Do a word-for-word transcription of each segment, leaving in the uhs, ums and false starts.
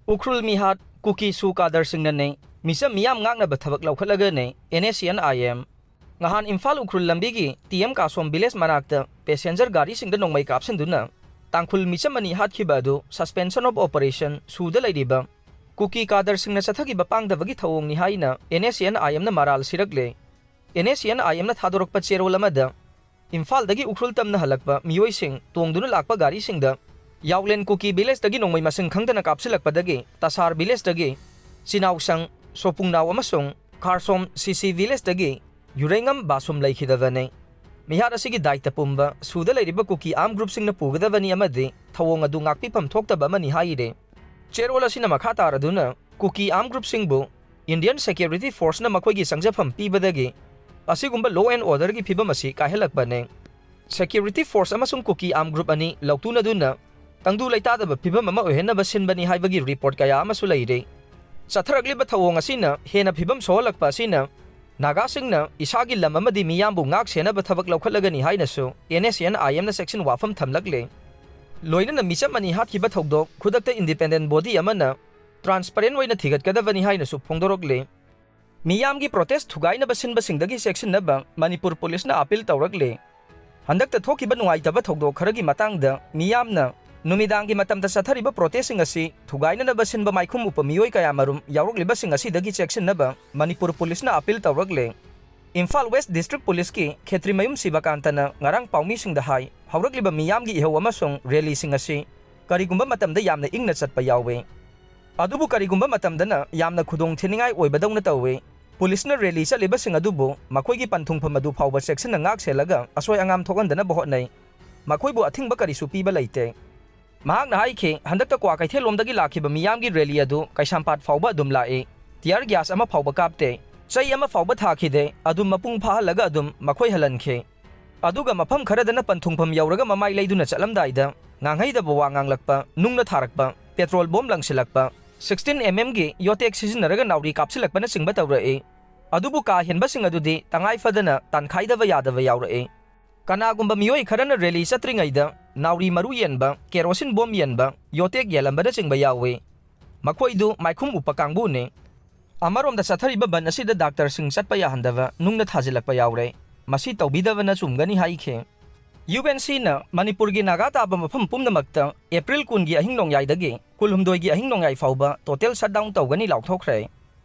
ꯎꯈ꯭ꯔꯨꯜ ꯃꯤꯍꯥꯠ ꯀꯨꯀꯤ ꯁꯨ ꯀꯥꯗꯔꯁꯤꯡꯅꯅꯦ, ꯃꯤꯆꯝ ꯃꯤꯌꯥꯝ ꯉꯥꯛꯅꯕ ꯊꯕꯛ ꯂꯧꯈꯠꯂꯒꯅꯦ and S C and I M. ꯉꯍꯥꯟ ꯏꯝꯐꯥꯜ ꯎꯈ꯭ꯔꯨꯜ ꯂꯝꯕꯤꯒꯤ ꯇꯤ ꯑꯦꯝ ꯀꯥꯁꯣꯝ ꯚꯤꯂꯦꯖ ꯃꯅꯥꯛꯇ ꯄꯦꯁꯦꯟꯖꯔ ꯒꯥꯔꯤꯁꯤꯡꯗ ꯅꯣꯡꯃꯩ ꯀꯥꯞꯁꯤꯟꯗꯨꯅ ꯇꯥꯡꯈꯨꯜ ꯃꯤꯆꯝ ꯑꯅꯤ ꯍꯥꯠꯈꯤꯕ ꯑꯗꯨ suspension of operation ꯁꯨꯗ ꯂꯩꯔꯤꯕ ꯀꯨꯀꯤ ꯀꯥꯗꯔꯁꯤꯡꯅ ꯆꯠꯊꯈꯤꯕ ꯄꯥꯡꯗꯕꯒꯤ ꯊꯧꯑꯣꯡꯅꯤ ꯍꯥꯏꯅ ꯑꯦꯟ ꯑꯦꯁ ꯁꯤ ꯑꯦꯟ ꯑꯥꯏ ꯑꯦꯝꯅ ꯃꯔꯥꯜ ꯁꯤꯔꯛꯂꯦ꯫ ꯑꯦꯟ ꯑꯦꯁ ꯁꯤ ꯑꯦꯟ ꯑꯥꯏ ꯑꯦꯝꯅ ꯊꯥꯗꯣꯔꯛꯄ ꯆꯦꯔꯣꯜ ꯑꯃꯗ ꯏꯝꯐꯥꯜꯗꯒꯤ ꯎꯈ꯭ꯔꯨꯜ ꯇꯝꯅ ꯍꯜꯂꯛꯄ ꯃꯤꯑꯣꯏꯁꯤꯡ ꯇꯣꯡꯗꯨꯅ ꯂꯥꯛꯄ ꯒꯥꯔꯤꯁꯤꯡꯗ ꯌꯥꯎꯂꯦꯟ ꯀꯨꯀꯤ ꯚꯤꯂꯦꯖꯇꯒꯤ ꯅꯣꯡꯃꯩ ꯃꯁꯤꯡ ꯈꯪꯗꯅ ꯀꯥꯞꯁꯤꯜꯂꯛꯄꯗꯒꯤ ꯇꯁꯥꯔ ꯚꯤꯂꯦꯖꯇꯒꯤ ꯆꯤꯅꯥꯎꯁꯪ, ꯁꯣꯄꯨꯡꯅꯥꯎ ꯑꯃꯁꯨꯡ ꯈꯥꯔꯁꯣꯝ ꯁꯤ ꯁꯤ ꯚꯤꯂꯦꯖꯇꯒꯤ ꯌꯨꯔꯦꯉꯝ ꯕꯥꯁꯨꯝ ꯂꯩꯈꯤꯗꯕꯅꯤ꯫ ꯃꯤꯍꯥꯠ ꯑꯁꯤꯒꯤ ꯗꯥꯏꯇ ꯄꯨꯝꯕ ꯁꯨꯗ ꯂꯩꯔꯤꯕ ꯀꯨꯀꯤ ꯑꯥꯔꯝ ꯒ꯭ꯔꯨꯞꯁꯤꯡꯅ ꯄꯨꯒꯗꯕꯅꯤ ꯑꯃꯗꯤ ꯊꯧꯑꯣꯡ ꯑꯗꯨ ꯉꯥꯛꯄꯤꯐꯝ ꯊꯣꯛꯇꯕ ꯑꯃꯅꯤ ꯍꯥꯏꯔꯤ꯫ ꯆꯦꯔꯣꯜ ꯑꯁꯤꯅ ꯃꯈꯥ ꯇꯥꯔꯗꯨꯅ ꯀꯨꯀꯤ ꯑꯥꯔꯝ ꯒ꯭ꯔꯨꯞꯁꯤꯡꯕꯨ ꯏꯟꯗꯤꯌꯟ ꯁꯦꯀ꯭ꯌꯨꯔꯤꯇꯤ ꯐꯣꯔꯁꯅ ꯃꯈꯣꯏꯒꯤ ꯆꯪꯖꯐꯝ ꯄꯤꯕꯗꯒꯤ ꯑꯁꯤꯒꯨꯝꯕ law and orderꯒꯤ ꯐꯤꯚꯝ ꯑꯁꯤ ꯀꯥꯏꯍꯜꯂꯛꯄꯅꯤ꯫ ꯁꯦꯀ꯭ꯌꯨꯔꯤꯇꯤ ꯐꯣꯔꯁ ꯑꯃꯁꯨꯡ ꯀꯨꯀꯤ ꯑꯥꯔꯝ ꯒ꯭ꯔꯨꯞ ꯑꯅꯤ ꯂꯧꯇꯨꯅꯗꯨꯅ ꯇꯪꯗꯨ ꯂꯩꯇꯥꯗꯕ ꯐꯤꯚꯝ ꯑꯃ ꯑꯣꯏꯍꯟꯅꯕ ꯁꯤꯟꯕꯅꯤ ꯍꯥꯏꯕꯒꯤ ꯔꯤꯄꯣꯔꯠ ꯀꯌꯥ ꯑꯃꯁꯨ ꯂꯩꯔꯤ꯫ ꯆꯠꯊꯔꯛꯂꯤꯕ ꯊꯧꯑꯣꯡ ꯑꯁꯤꯅ ꯍꯦꯟꯅ ꯐꯤꯚꯝ ꯁꯣꯛꯍꯜꯂꯛꯄ ꯑꯁꯤꯅ ꯅꯥꯒꯥꯁꯤꯡꯅ ꯏꯁꯥꯒꯤ ꯂꯝ ꯑꯃꯗꯤ ꯃꯤꯌꯥꯝꯕꯨ ꯉꯥꯛ ꯁꯦꯟꯅꯕ ꯊꯕꯛ ꯂꯧꯈꯠꯂꯒꯅꯤ ꯍꯥꯏꯅꯁꯨ ꯑꯦꯟ ꯑꯦꯁ ꯁꯤ ꯑꯦꯟ ꯑꯥꯏ ꯑꯦꯝꯅ ꯆꯦꯛꯁꯤꯟ ꯋꯥꯐꯝ ꯊꯝꯂꯛꯂꯦ꯫ ꯂꯣꯏꯅꯅ ꯃꯤꯆꯝ ꯑꯅꯤ ꯍꯥꯠꯈꯤꯕ ꯊꯧꯗꯣꯛ ꯈꯨꯗꯛꯇ ꯏꯟꯗꯤꯄꯦꯟꯗꯦꯟ ꯕꯣꯗꯤ ꯑꯃꯅ ꯇ꯭ꯔꯥꯟꯁꯄꯔꯦꯟ ꯑꯣꯏꯅ ꯊꯤꯒꯠꯀꯗꯕꯅꯤ ꯍꯥꯏꯅꯁꯨ ꯐꯣꯡꯗꯣꯔꯛꯂꯦ꯫ ꯃꯤꯌꯥꯝꯒꯤ ꯄ꯭ꯔꯣꯇꯦꯁ ꯊꯨꯒꯥꯏꯅꯕ ꯁꯤꯟꯕꯁꯤꯡꯗꯒꯤ ꯆꯦꯛꯁꯤꯟꯅꯕ ꯃꯅꯤꯄꯨꯔ ꯄꯨꯂꯤꯁꯅ ꯑꯥꯄꯤꯜ ꯇꯧꯔꯛꯂꯦ꯫ ꯍꯟꯗꯛꯇ ꯊꯣꯛꯈꯤꯕ ꯅꯨꯡꯉꯥꯏꯇꯕ ꯊꯧꯗꯣꯛ ꯈꯔꯒꯤ ꯃꯇꯥꯡꯗ ꯃꯤꯌꯥꯝꯅ ꯅꯨꯃꯤꯗꯥꯡꯒꯤ ꯃꯇꯝꯗ ꯆꯠꯊꯔꯤꯕ ꯄ꯭ꯔꯣꯇꯦꯁꯁꯤꯡ ꯑꯁꯤ ꯊꯨꯒꯥꯏꯅꯅꯕ ꯁꯤꯟꯕ ꯃꯥꯏꯈꯨꯝ ꯎꯞꯄ ꯃꯤꯑꯣꯏ ꯀꯌꯥꯃꯔꯨꯝ ꯌꯥꯎꯔꯛꯂꯤꯕꯁꯤꯡ ꯑꯁꯤꯗꯒꯤ ꯆꯦꯛꯁꯤꯟꯅꯕ ꯃꯅꯤꯄꯨꯔ ꯄꯨꯂꯤꯁꯅ ꯑꯥꯄꯤꯜ ꯇꯧꯔꯛꯂꯦ꯫ ꯏꯝꯐꯥꯜ ꯋꯦꯁ ꯗꯤꯁꯇ꯭ꯔꯤꯛ ꯄꯨꯂꯤꯁꯀꯤ ꯈꯦꯇ꯭ꯔꯤꯃꯌꯨꯝ ꯁꯤꯕꯀꯥꯟꯇꯅ ꯉꯔꯥꯡ ꯄꯥꯎꯃꯤꯁꯤꯡꯗ ꯍꯥꯏ, ꯍꯧꯔꯛꯂꯤꯕ ꯃꯤꯌꯥꯝꯒꯤ ꯏꯍꯧ ꯑꯃꯁꯨꯡ ꯔꯦꯂꯤꯁꯤꯡ ꯑꯁꯤ ꯀꯔꯤꯒꯨꯝꯕ ꯃꯇꯝꯗ ꯌꯥꯝꯅ ꯏꯪꯅ ꯆꯠꯄ ꯌꯥꯎꯏ, ꯑꯗꯨꯕꯨ ꯀꯔꯤꯒꯨꯝꯕ ꯃꯇꯝꯗꯅ ꯌꯥꯝꯅ ꯈꯨꯗꯣꯡ ꯊꯤꯅꯤꯡꯉꯥꯏ ꯑꯣꯏꯕꯗꯧꯅ ꯇꯧꯏ꯫ ꯄꯨꯂꯤꯁꯅ ꯔꯦꯂꯤ ꯆꯠꯂꯤꯕꯁꯤꯡ ꯑꯗꯨꯕꯨ ꯃꯈꯣꯏꯒꯤ ꯄꯟꯊꯨꯡꯐꯝ ꯑꯗꯨ ꯐꯥꯎꯕ ꯆꯦꯛꯁꯤꯟꯅ ꯉꯥꯛ ꯁꯦꯜꯂꯒ ꯑꯁꯣꯏ ꯑꯉꯥꯝ ꯊꯣꯛꯍꯟꯗꯅꯕ ꯍꯣꯠꯅꯩ꯫ ꯃꯈꯣꯏꯕꯨ ꯑꯊꯤꯡꯕ ꯀꯔꯤꯁꯨ ꯄꯤꯕ ꯂꯩꯇꯦ꯫ ꯃꯍꯥꯛꯅ ꯍꯥꯏꯈꯤ, ꯍꯟꯗꯛꯇ ꯀ꯭ꯋꯥꯀꯩꯊꯦꯜꯂꯣꯝꯗꯒꯤ ꯂꯥꯛꯈꯤꯕ ꯃꯤꯌꯥꯝꯒꯤ ꯔꯦꯂꯤ ꯑꯗꯨ ꯀꯩꯁꯥꯝꯄꯥꯠ ꯐꯥꯎꯕ ꯑꯗꯨꯝ ꯂꯥꯛꯏ꯫ ꯇꯤꯌꯥꯔ ꯒ꯭ꯌꯥꯁ ꯑꯃ ꯐꯥꯎꯕ ꯀꯥꯞꯇꯦ꯫ ꯆꯩ ꯑꯃ ꯐꯥꯎꯕ ꯊꯥꯈꯤꯗꯦ꯫ ꯑꯗꯨꯝ ꯃꯄꯨꯡ ꯐꯥꯍꯜꯂꯒ ꯑꯗꯨꯝ ꯃꯈꯣꯏ ꯍꯜꯍꯟꯈꯤ꯫ ꯑꯗꯨꯒ ꯃꯐꯝ ꯈꯔꯗꯅ ꯄꯟꯊꯨꯡꯐꯝ ꯌꯧꯔꯒ ꯃꯃꯥꯏ ꯂꯩꯗꯨꯅ ꯆꯠꯂꯝꯗꯥꯏꯗ ꯉꯥꯡꯍꯩꯗꯕ ꯋꯥ ꯉꯥꯡꯂꯛꯄ, ꯅꯨꯡꯅ ꯊꯥꯔꯛꯄ, ꯄꯦꯇ꯭ꯔꯣꯜ ꯕꯣꯝ ꯂꯪꯁꯤꯜꯂꯛꯄ, ꯁꯤꯛꯁꯇꯤꯟ ꯑꯦꯝ ꯑꯦꯝꯒꯤ ꯌꯣꯇꯦꯛ ꯁꯤꯖꯤꯟꯅꯔꯒ ꯅꯥꯎꯔꯤ ꯀꯥꯞꯁꯤꯜꯂꯛꯄꯅꯆꯤꯡꯕ ꯇꯧꯔꯛꯏ꯫ ꯑꯗꯨꯕꯨ ꯀꯥ ꯍꯦꯟꯕꯁꯤꯡ ꯑꯗꯨꯗꯤ ꯇꯉꯥꯏ ꯐꯗꯅ ꯇꯥꯟꯈꯥꯏꯗꯕ ꯌꯥꯗꯕ ꯌꯥꯎꯔꯛꯏ꯫ ꯀꯅꯥꯒꯨꯝꯕ ꯃꯤꯑꯣꯏ ꯈꯔꯅ ꯔꯦꯂꯤ ꯆꯠꯇ꯭ꯔꯤꯉꯩꯗ ꯅꯥꯎꯔꯤ ꯃꯔꯨ ꯌꯦꯟꯕ, ꯀꯦꯔꯣꯁꯤꯟ ꯕꯣꯝ ꯌꯦꯟꯕ, ꯌꯣꯇꯦꯛ ꯌꯦꯜꯂꯝꯕꯅꯆꯤꯡꯕ ꯌꯥꯎꯏ꯫ ꯃꯈꯣꯏꯗꯨ ꯃꯥꯏꯈꯨꯝ ꯎꯞꯄ ꯀꯥꯡꯕꯨꯅꯤ꯫ ꯑꯃꯔꯣꯝꯗ ꯆꯠꯊꯔꯤꯕ ꯕꯟ ꯑꯁꯤꯗ ꯗꯥꯛꯇꯔꯁꯤꯡ ꯆꯠꯄ ꯌꯥꯍꯟꯗꯕ ꯅꯨꯡꯅ ꯊꯥꯖꯤꯜꯂꯛꯄ ꯌꯥꯎꯔꯦ꯫ ꯃꯁꯤ ꯇꯧꯕꯤꯗꯕꯅ ꯆꯨꯝꯒꯅꯤ ꯍꯥꯏꯈꯤ꯫ ꯌꯨ ꯑꯦꯟ ꯁꯤꯅ ꯃꯅꯤꯄꯨꯔꯒꯤ ꯅꯥꯒꯥ ꯇꯥꯕ ꯃꯐꯝ ꯄꯨꯝꯅꯃꯛꯇ ꯑꯦꯄ꯭ꯔꯤꯜ ꯀꯨꯟꯒꯤ ꯑꯍꯤꯡ ꯅꯣꯡꯌꯥꯏꯗꯒꯤ ꯀꯨꯟꯍꯨꯝꯗꯣꯏꯒꯤ ꯑꯍꯤꯡ ꯅꯣꯡꯌꯥꯏ ꯐꯥꯎꯕ ꯇꯣꯇꯦꯜ ꯁꯠꯗꯥꯎꯟ ꯇꯧꯒꯅꯤ ꯂꯥꯎꯊꯣꯛꯈ꯭ꯔꯦ꯫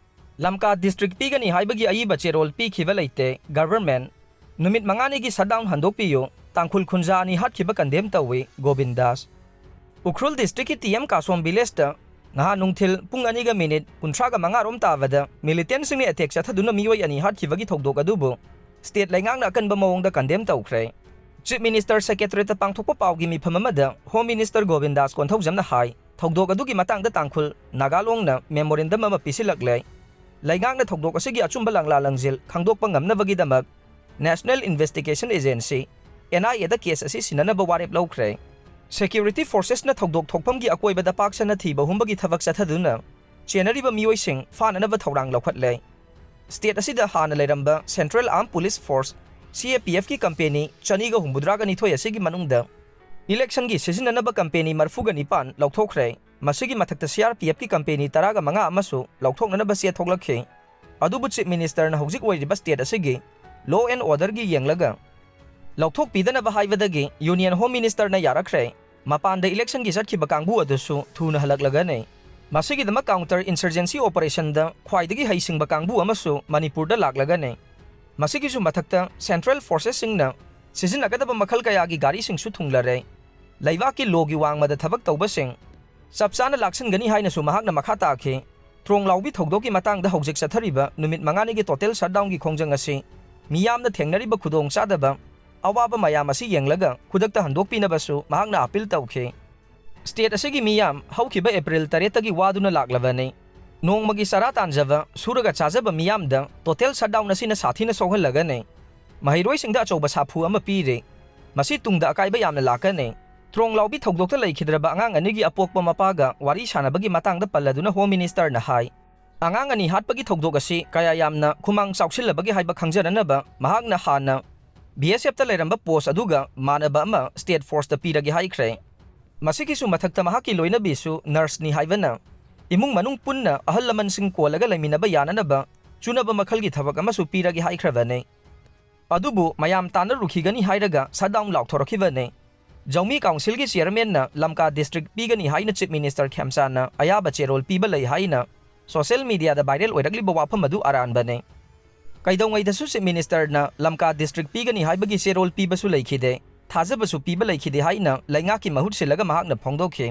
ꯂꯝꯀꯥ ꯗꯤꯁꯇ꯭ꯔꯤꯛ ꯄꯤꯒꯅꯤ ꯍꯥꯏꯕꯒꯤ ꯑꯏꯕ ꯆꯦꯔꯣꯜ ꯄꯤꯈꯤꯕ ꯂꯩꯇꯦ꯫ ꯒꯚꯔꯟꯃꯦꯟꯠ ꯅꯨꯃꯤꯠ ꯃꯉꯥꯅꯤꯒꯤ ꯁꯠꯗꯥꯎꯟ ꯍꯟꯗꯣꯛꯄꯤꯌꯨ꯫ ꯇꯥꯡꯈꯨꯜ ꯈꯨꯟꯖꯥ ꯑꯅꯤ ꯍꯥꯠꯈꯤꯕ ꯀꯟꯗꯦꯝ ꯇꯧꯏ꯫ ꯒꯣꯕꯤꯟꯗꯥꯁ꯫ ꯎꯈ꯭ꯔꯨꯜ ꯗꯤꯁꯇ꯭ꯔꯤꯛꯀꯤ ꯇꯤ ꯑꯦꯝ ꯀꯥꯁꯣꯝ ꯚꯤꯂꯦꯖꯇ ꯉꯍꯥꯟ ꯅꯨꯡꯊꯤꯜ ꯄꯨꯡ ꯑꯅꯤꯒ ꯃꯤꯅꯤꯠ ꯀꯨꯟꯊ꯭ꯔꯥꯒ ꯃꯉꯥ ꯔꯣꯝ ꯇꯥꯕꯗ ꯃꯤꯂꯤꯇꯦꯟꯠꯁꯤꯡꯅ ꯑꯦꯇꯦꯛ ꯆꯠꯊꯗꯨꯅ ꯃꯤꯑꯣꯏ ꯑꯅꯤ ꯍꯥꯠꯈꯤꯕꯒꯤ ꯊꯧꯗꯣꯛ ꯑꯗꯨꯕꯨ ꯁ꯭ꯇꯦꯠ ꯂꯩꯉꯥꯛꯅ ꯑꯀꯟꯕ ꯃꯑꯣꯡꯗ ꯀꯟꯗꯦꯝ ꯇꯧꯈ꯭ꯔꯦ꯫ ꯆꯤꯐ ꯃꯤꯅꯤꯁꯇꯔ ꯁꯦꯀ꯭ꯔꯦꯇꯔꯤꯌꯦꯠꯇ ꯄꯥꯡꯊꯣꯛꯄ ꯄꯥꯎꯒꯤ ꯃꯤꯐꯝ ꯑꯃꯗ ꯍꯣꯝ ꯃꯤꯅꯤꯁꯇꯔ ꯒꯣꯕꯤꯟꯗꯥꯁ ꯀꯣꯟꯊꯧꯖꯝꯅ ꯍꯥꯏ, ꯊꯧꯗꯣꯛ ꯑꯗꯨꯒꯤ ꯃꯇꯥꯡꯗ ꯇꯥꯡꯈꯨꯜ ꯅꯥꯒꯥ ꯂꯣꯟꯅ ꯃꯦꯃꯣꯔꯦꯟꯗꯝ ꯑꯃ ꯄꯤꯁꯤꯜꯂꯛꯂꯦ꯫ ꯂꯩꯉꯥꯛꯅ ꯊꯧꯗꯣꯛ ꯑꯁꯤꯒꯤ ꯑꯆꯨꯝꯕ ꯂꯥꯡꯂꯥ ꯂꯪꯖꯦꯜ ꯈꯪꯗꯣꯛꯄ ꯉꯝꯅꯕꯒꯤꯗꯃꯛ national investigation agency, N I ꯑꯦꯗ ꯀꯦꯁ ꯑꯁꯤ ꯁꯤꯟꯅꯅꯕ ꯋꯥꯔꯦꯞ ꯂꯧꯈ꯭ꯔꯦ꯫ ꯁꯦꯀ꯭ꯌꯨꯔꯤꯇꯤ ꯐꯣꯔꯁꯦꯁꯅ ꯊꯧꯗꯣꯛ ꯊꯣꯛꯐꯝꯒꯤ ꯑꯀꯣꯏꯕꯗ ꯄꯥꯛ ꯁꯟꯅ ꯊꯤꯕ ꯍꯨꯝꯕꯒꯤ ꯊꯕꯛ ꯆꯠꯊꯗꯨꯅ ꯆꯦꯟꯅꯔꯤꯕ ꯃꯤꯑꯣꯏꯁꯤꯡ ꯐꯥꯅꯅꯕ ꯊꯧꯔꯥꯡ ꯂꯧꯈꯠꯂꯦ꯫ ꯁ꯭ꯇꯦꯠ ꯑꯁꯤꯗ ꯍꯥꯟꯅ ꯂꯩꯔꯝꯕ ꯁꯦꯟꯇ꯭ꯔꯦꯜ ꯑꯥꯔꯝ ꯄꯨꯂꯤꯁ ꯐꯣꯔꯁ, ꯁꯤ ꯑꯦ ꯄꯤ ꯑꯦꯐꯀꯤ ꯀꯝꯄꯦꯅꯤ ꯆꯅꯤꯒ ꯍꯨꯝꯐꯨꯇꯔꯥꯒ ꯅꯤꯊꯣꯏ ꯑꯁꯤꯒꯤ ꯃꯅꯨꯡꯗ ꯏꯂꯦꯛꯁꯟꯒꯤ ꯁꯤꯖꯤꯟꯅꯅꯕ ꯀꯝꯄꯦꯅꯤ ꯃꯔꯤꯐꯨꯒ ꯅꯤꯄꯥꯟ ꯂꯧꯊꯣꯛꯈ꯭ꯔꯦ꯫ ꯃꯁꯤꯒꯤ ꯃꯊꯛꯇ ꯁꯤ ꯑꯥꯔ ꯄꯤ ꯑꯦꯐꯀꯤ ꯀꯝꯄꯦꯅꯤ ꯇꯔꯥꯒ ꯃꯉꯥ ꯑꯃꯁꯨ ꯂꯧꯊꯣꯛꯅꯅꯕ ꯆꯦ ꯊꯣꯛꯂꯛꯈꯤ꯫ ꯑꯗꯨꯕꯨ ꯆꯤꯐ ꯃꯤꯅꯤꯁꯇꯔꯅ ꯍꯧꯖꯤꯛ ꯑꯣꯏꯔꯤꯕ ꯁ꯭ꯇꯦꯠ ꯑꯁꯤꯒꯤ ꯂꯣ ꯑꯦꯟ ꯑꯣꯔꯗꯔꯒꯤ ꯌꯦꯡꯂꯒ ꯂꯧꯊꯣꯛꯄꯤꯗꯅꯕ ꯍꯥꯏꯕꯗꯒꯤ ꯌꯨꯅꯤꯌꯟ ꯍꯣꯝ ꯃꯤꯅꯤꯁꯇꯔꯅ ꯌꯥꯔꯛꯈ꯭ꯔꯦ꯫ ꯃꯄꯥꯟꯗ ꯏꯂꯦꯛꯁꯟꯒꯤ ꯆꯠꯈꯤꯕ ꯀꯥꯡꯕꯨ ꯑꯗꯨꯁꯨ ꯊꯨꯅ ꯍꯜꯂꯛꯂꯒꯅꯤ꯫ ꯃꯁꯤꯒꯤꯗꯃꯛ ꯀꯥꯎꯟꯇꯔ ꯏꯟꯁꯔꯖꯦꯟꯁꯤ ꯑꯣꯄꯔꯦꯁꯟꯗ ꯈ꯭ꯋꯥꯏꯗꯒꯤ ꯍꯩꯁꯤꯡꯕ ꯀꯥꯡꯕꯨ ꯑꯃꯁꯨ ꯃꯅꯤꯄꯨꯔꯗ ꯂꯥꯛꯂꯒꯅꯤ꯫ ꯃꯁꯤꯒꯤꯁꯨ ꯃꯊꯛꯇ ꯁꯦꯟꯇ꯭ꯔꯦꯜ ꯐꯣꯔꯁꯦꯁꯁꯤꯡꯅ ꯁꯤꯖꯤꯟꯅꯒꯗꯕ ꯃꯈꯜ ꯀꯌꯥꯒꯤ ꯒꯥꯔꯤꯁꯤꯡꯁꯨ ꯊꯨꯡꯂꯔꯦ꯫ ꯂꯩꯕꯥꯛꯀꯤ ꯂꯣꯒꯤ ꯋꯥꯡꯃꯗ ꯊꯕꯛ ꯇꯧꯕꯁꯤꯡ ꯆꯞ ꯆꯥꯅ ꯂꯥꯛꯁꯤꯟꯒꯅꯤ ꯍꯥꯏꯅꯁꯨ ꯃꯍꯥꯛꯅ ꯃꯈꯥ ꯇꯥꯈꯤ꯫ ꯇ꯭ꯔꯣꯡ ꯂꯥꯎꯕꯤ ꯊꯧꯗꯣꯛꯀꯤ ꯃꯇꯥꯡꯗ ꯍꯧꯖꯤꯛ ꯆꯠꯊꯔꯤꯕ ꯅꯨꯃꯤꯠ ꯃꯉꯥꯅꯤꯒꯤ ꯇꯣꯇꯦꯜ ꯁꯠꯗꯥꯎꯟꯒꯤ ꯈꯣꯡꯖꯪ ꯑꯁꯤ ꯃꯤꯌꯥꯝꯅ ꯊꯦꯡꯅꯔꯤꯕ ꯈꯨꯗꯣꯡꯆꯥꯗꯕ, ꯑꯋꯥꯕ ꯃꯌꯥꯝ ꯑꯁꯤ ꯌꯦꯡꯂꯒ ꯈꯨꯗꯛꯇ ꯍꯟꯗꯣꯛꯄꯤꯅꯕꯁꯨ ꯃꯍꯥꯛꯅ ꯑꯄꯤꯜ ꯇꯧꯈꯤ꯫ ꯁ꯭ꯇꯦꯠ ꯑꯁꯤꯒꯤ ꯃꯤꯌꯥꯝ ꯍꯧꯈꯤꯕ ꯑꯦꯄ꯭ꯔꯤꯜ ꯇꯔꯦꯠꯇꯒꯤ ꯋꯥꯗꯨꯅ ꯂꯥꯛꯂꯕꯅꯤ꯫ ꯅꯣꯡꯃꯒꯤ ꯆꯔꯥ ꯇꯥꯟꯖꯕ, ꯁꯨꯔꯒ ꯆꯥꯖꯕ ꯃꯤꯌꯥꯝꯗ ꯇꯣꯇꯦꯜ ꯁꯠꯗꯥꯎꯟ ꯑꯁꯤꯅ ꯁꯥꯊꯤꯅ ꯁꯣꯛꯍꯜꯂꯒꯅꯤ꯫ ꯃꯍꯩꯔꯣꯏꯁꯤꯡꯗ ꯑꯆꯧꯕ ꯁꯥꯐꯨ ꯑꯃ ꯄꯤꯔꯦ꯫ ꯃꯁꯤ ꯇꯨꯡꯗ ꯑꯀꯥꯏꯕ ꯌꯥꯝꯅ ꯂꯥꯛꯀꯅꯤ꯫ ꯇ꯭ꯔꯣꯡ ꯂꯥꯎꯕꯤ ꯊꯧꯗꯣꯛꯇ ꯂꯩꯈꯤꯗ꯭ꯔꯕ ꯑꯉꯥꯡ ꯑꯅꯤꯒꯤ ꯑꯄꯣꯛꯄ ꯃꯄꯥꯒ ꯋꯥꯔꯤ ꯁꯥꯟꯅꯕꯒꯤ ꯃꯇꯥꯡꯗ ꯄꯜꯂꯗꯨꯅ ꯍꯣꯝ ꯃꯤꯅꯤꯁꯇꯔꯅ ꯍꯥꯏ, ꯑꯉꯥꯡ ꯑꯅꯤ ꯍꯥꯠꯄꯒꯤ ꯊꯧꯗꯣꯛ ꯑꯁꯤ ꯀꯌꯥ ꯌꯥꯝꯅ ꯈꯨꯃꯥꯡ ꯆꯥꯎꯁꯤꯜꯂꯕꯒꯦ ꯍꯥꯏꯕ ꯈꯪꯖꯅꯅꯕ ꯃꯍꯥꯛꯅ ꯍꯥꯟꯅ ꯕꯤ ꯑꯦꯁ ꯑꯦꯐꯇ ꯂꯩꯔꯝꯕ ꯄꯣꯁ ꯑꯗꯨꯒ ꯃꯥꯟꯅꯕ ꯑꯃ ꯁ꯭ꯇꯦꯠ ꯐꯣꯔꯁꯇ ꯄꯤꯔꯒꯦ ꯍꯥꯏꯈ꯭ꯔꯦ꯫ ꯃꯁꯤꯒꯤꯁꯨ ꯃꯊꯛꯇ ꯃꯍꯥꯛꯀꯤ ꯂꯣꯏꯅꯕꯤꯁꯨ ꯅꯔꯁꯅꯤ ꯍꯥꯏꯕꯅ ꯏꯃꯨꯡ ꯃꯅꯨꯡ ꯄꯨꯟꯅ ꯑꯍꯜ ꯂꯃꯟꯁꯤꯡ ꯀꯣꯜꯂꯒ ꯂꯩꯃꯤꯟꯅꯕ ꯌꯥꯅꯅꯕ ꯆꯨꯅꯕ ꯃꯈꯜꯒꯤ ꯊꯕꯛ ꯑꯃꯁꯨ ꯄꯤꯔꯒꯦ ꯍꯥꯏꯈ꯭ꯔꯕꯅꯤ꯫ ꯑꯗꯨꯕꯨ ꯃꯌꯥꯝ ꯇꯥꯟꯅꯔꯨꯈꯤꯒꯅꯤ ꯍꯥꯏꯔꯒ shutdown ꯂꯥꯎꯊꯣꯔꯛꯈꯤꯕꯅꯤ꯫ ꯖꯧꯃꯤ ꯀꯥꯎꯟꯁꯤꯜꯒꯤ ꯆꯤꯌꯔꯃꯦꯟꯅ ꯂꯝꯀꯥ ꯗꯤꯁꯇ꯭ꯔꯤꯛ ꯄꯤꯒꯅꯤ ꯍꯥꯏꯅ ꯆꯤꯐ ꯃꯤꯅꯤꯁꯇꯔ ꯈꯦꯝꯆꯥꯟꯅ ꯑꯌꯥꯕ ꯆꯦꯔꯣꯜ ꯄꯤꯕ ꯂꯩ ꯍꯥꯏꯅ ꯁꯣꯁꯤꯌꯦꯜ ꯃꯤꯗꯤꯌꯥꯗ ꯚꯥꯏꯔꯦꯜ ꯑꯣꯏꯔꯛꯂꯤꯕ ꯋꯥꯐꯝ ꯑꯗꯨ ꯑꯔꯥꯟꯕꯅꯤ꯫ ꯀꯩꯗꯧꯉꯩꯗꯁꯨ ꯆꯤꯐ ꯃꯤꯅꯤꯁꯇꯔꯅ ꯂꯝꯀꯥ ꯗꯤꯁꯇ꯭ꯔꯤꯛ ꯄꯤꯒꯅꯤ ꯍꯥꯏꯕꯒꯤ ꯆꯦꯔꯣꯜ ꯄꯤꯕꯁꯨ ꯂꯩꯈꯤꯗꯦ, ꯊꯥꯖꯕꯁꯨ ꯄꯤꯕ ꯂꯩꯈꯤꯗꯦ ꯍꯥꯏꯅ ꯂꯩꯉꯥꯛꯀꯤ ꯃꯍꯨꯠ ꯁꯤꯜꯂꯒ ꯃꯍꯥꯛꯅ ꯐꯣꯡꯗꯣꯛꯈꯤ꯫